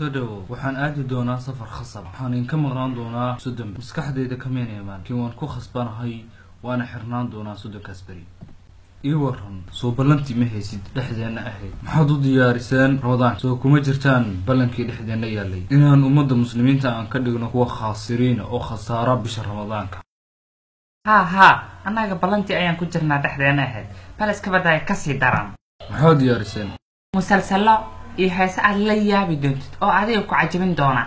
Soo dhawow, waxaan aadi doonaa safar khasab. Waxaan idinka maqnaan doonaa 30. Maskaxdayda kamayna imaan, laakiin waan ku khasbanahay, waana xirnaan doonaa 30kaas beri. Ii waran, soo ballantii ma haysid dhexdeenna ahayd? Maxaad u diyaariseen Ramadaan? Soo kuma jirtaan ballankii dhexdeenna yaalay inaan ummadda muslimiinta aan ka dhigno kuwa khaasiriina oo khasaara bisha Ramadaanka? Haa haa, annaga ballantii ayaan ku jirnaa dhexdeena ahayd, bal iska badaaya kasii daran. Maxaad diyaariseen? Musalsalo iyo heese aad la yaabi doontid oo adiga ku cajabin doona.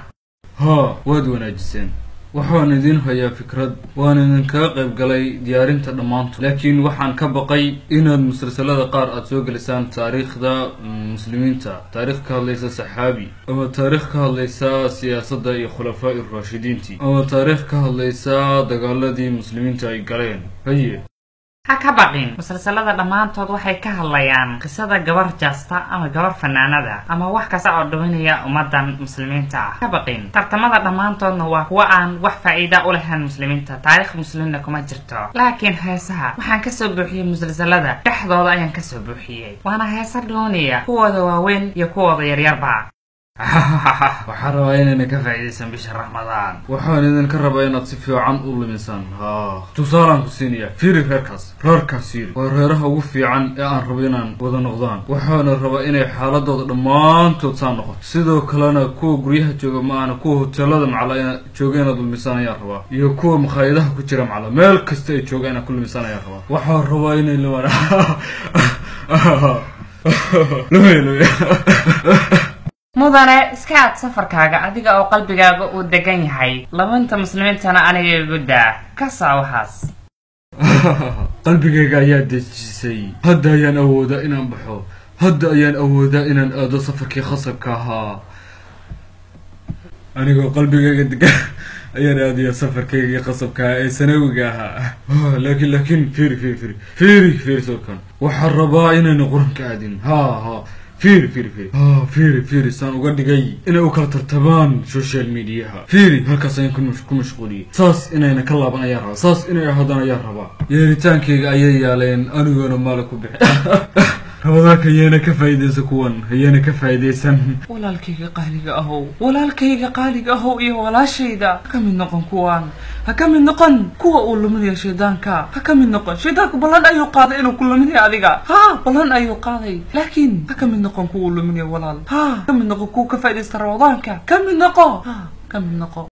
Haa, waad wanaajiseen. Waxaan idiin hayaa fikrad, waan idinkaga qayb galay diyaarinta dhammaantood, laakiin waxaan ka baqay inaad musalsalada qaar aad soo gelisaan taariikhda muslimiinta, taariikh ka hadlaysa saxaabi, ama taariikh ka hadlaysa siyaasadda iyo khulafaa'i raashidiintii, ama taariikh ka hadlaysa dagaaladii muslimiinta ay galeen. Haye, ha ka baqin, musalsalada dhammaantood waxay ka hadlayaan qisada gabar jaasta ama gabar fanaanada ama wax kasta oo dhuminaya ummadan muslimiinta ah. Ha ka baqin, tartamada dhammaantoodna waa kuwa aan wax faa'iida u lahayn muslimiinta, taariikh muslimna kuma jirto. Laakiin heesaha waxaan kasoo buuxiyey musalsalada dhexdooda ayaan kasoo buuxiyey, waana heesa dhoonaya kuwooda waaweyn iyo kuwooda yaryarba. Waxaan rabaa inayna ka faa'iidaysan bisha Ramadaan. Waxaan idinka rabaa inaad si fiican u lumisaan. Haa, tusaalaan ku siinaya. Fiiri reerkaas, reerkaas fiiri, waa reeraha ugu fiican ee aan rabo inaan wada noqdaan. Waxaana rabaa inay xaaladooda dhammaantood saa noqoto. Sidoo kalena kuwa guryaha jooga ma ahna, kuwa hoteelada macala ina jooga inaad lumisaan ayaan rabaa, iyo kuwa makhaayadaha ku jira macala, meel kasta ay jooga inaad ku lumisaan ayaan rabaa. Waxaan rabaa inay lumaan, lumay lumay. Mudane, iska aad safarkaaga adiga oo qalbigaaga uu degan yahay, labinta muslimiintana aniga igu daa, ka soco waxaas. Qalbigayga ayaa dejisay. Hadda ayaan awoodaa inaan baxo, hadda ayaan awoodaa inaan aado safarkii khasabka ahaa. Anigoo qalbigayga degan ayaan aadaya safarkaygii khasabka ahaa ee sanawiga ahaa. Laakiin fiiri fiiri fiiri fiiri fiiri sawirkan. Waxaan rabaa inayna Qur-aanka aadin. Ha ha, fiiri fiiri fiiri, ha fiiri fiiri saan uga dhigay inay u kala tartamaan social mediaha. Fiiri, halkaas ayaan ku mashquuliyey. Saas inayna ka laaban ayaan rabaa, saas inay ahaadaan ayaan rabaa. Yeeritaankayga ayay yaaleen, anigoona maala ku bixi. Ramadaanka yeena ka faa'iidaysa kuwan, hayeena ka faa'iidaysan. Walaalkayga qaaliga ahow, walaalkayga qaaliga ahow iyo walaashayda, ha ka mid noqon kuwaan, ha ka mid noqon kuwa uu luminayo shaydaanka, ha ka mid noqon. Shaydaanku ballan ayuu qaaday inuu ku luminayo adiga. Haa, ballan ayuu qaaday, laakiin ha ka mid noqon kuwa uu luminayo, walaal. Ha ka mid noqon kuwa ka faa'iidaysta Ramadaanka, ka mid noqo, ha ka mid noqo.